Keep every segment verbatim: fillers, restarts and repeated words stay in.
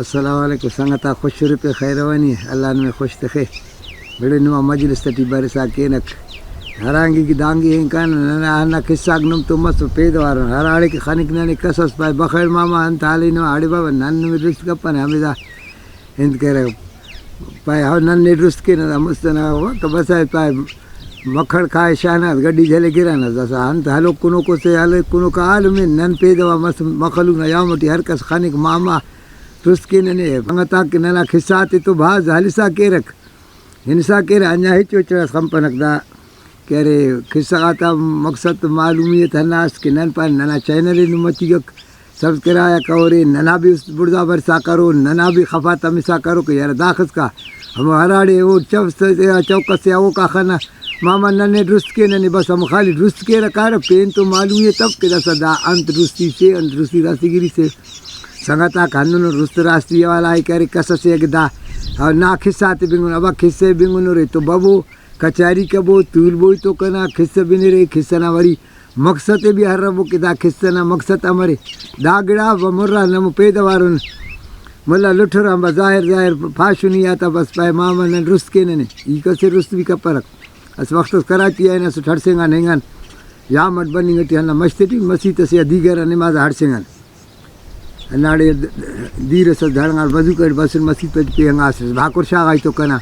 السلام علیکم سنگتا، خوش رپے، خیر وانی، اللہ نمے خوش تخے۔ بڑے نما مجلس تٹی برسا کینک۔ ہرانگی کہ دانگی ہین کان، ننا ہندا قصہ غاک نم تو مس پیدوارن۔ ہراڑے کہ خنک ننے کس اس پائے، بخیر ماما انت حالے نو، اڑے بابا نن نمے درست کپن، ہمیدا انت کرے۔ پائے ہو نن نے درست کینہ، دا مست ئنا وخت بس آ، پائے مکھڑ کائے شاہناز گڈی جھلے گرانہ، داسا انت ہلوک کنوکو سے ہلوک کنوکا عالم اے، نن پیدوا مس مخلوق نا یام ٹی ہر کس خنک ماما درست کینہ نے۔ سنگتاک کہ ننا قصہ غاتے تو بھاز ہلسا کیرک، ہنسا کیرہ، انجا ہچو چڑاس خنپنک دا۔ کہ ارے قصہ غاتا مقصد تو معلومیت ہندا است کہ نن پان ننا چینل ئے نم مچیگک سبسکرائب کرورے، ننا بھی است بڑزا برسا کرو، ننا بھی خفا تمسا کرو کہ یار داخس کا ہمو ہراڑے او چوک سے، چوک سے اوکا خنہ ماما ننے درست کے ننے بس ہمو خالی درست کیرہ کارہ، پین تو معلومیت اف کہ داسا دا انت درستی سے، انت درستی راستی گری سے۔ سنگتاک ہندنو درست راستی حوالہ ءِ کرے، کس اسے اگہ دا نا قصہ تے بنگن، ابا قصہ بنگنورے تو ببو کچاری کبو، تولبو ای تو کنا قصہ بنرے، قصہ نا وری مقصد ءِ بھی ہربو کہ دا قصہ نا مقصد امرے۔ دا گڑا و مرا نمو پیدوارن ملا لٹھر آن بس ظاہر ظاہر پاشنی آتا بس پائے ماما نن رست کے ننے، ای کسے رست بھی کپرک۔ اس وخت اس کراچی آ ہن اسٹ ہڑسینگان ہنگان یام اٹ بننگ ٹی ہندا مش تیٹی مسیت اسے آ دیگر آ نماز آ ہڑسینگان۔ ہنداڑے دیر اس دھڑنگار بزوک اٹ بسن مسیت پٹ پی ہنگا اسس بھاکر شاغائی تو کنا۔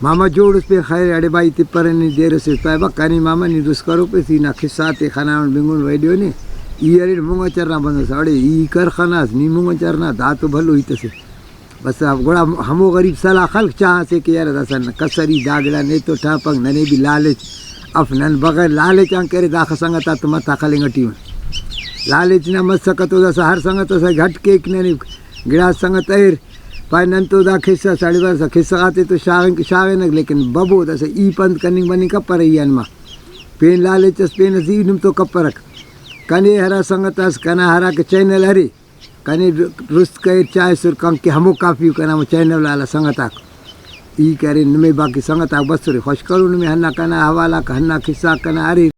ماما جوڑ اس پین خیر اڑے بائی تپرہ نی دیر اسے پائے با کنے ماما نی رس کرو پہ سی نا قصہ تے خنانن بنگن ویڈیو نے۔ ای ارے مونگا چرنا بندس اڑے ای کر خناس نی مونگا چرنا دا تو بھلو ہیت اسے۔ بس گڑا ہمو غریب سلاہ خلک چاہاسے کہ یار داسہ کسری دا گڑا نیتو ٹاپک ننے بھی لالچ اف، نن بغیر لالچ آن کرے داخہ سنگت آتو متا خلنگ ٹی اُن۔ لالچ نا مسکہ تو داسہ ہر سنگت اسہ گھٹ کیک ننے گڑاس سنگت اریر پائے نن تو دا قصہ ساڑی بارسا قصہ غاتے تو شاغنگ شاغنگ لیکن ببو داسہ ای پند کننگ بننگ کپرہ ای آن ما پین لالچ اس پین اس ای نم تو کپرک۔ کنے ہرا سنگت اس کنا ہرا کہ چینل ارے کنے رست کریر چاہسر کنکہ ہمو کافی ءُ کنا ہمو چینل والا سنگتاک۔ ای کرے نمے باقی سنگتاک بسرے خوش کرو نمے ہندا کنا حوالہ آک ہندا قصہ آک کنا اریر۔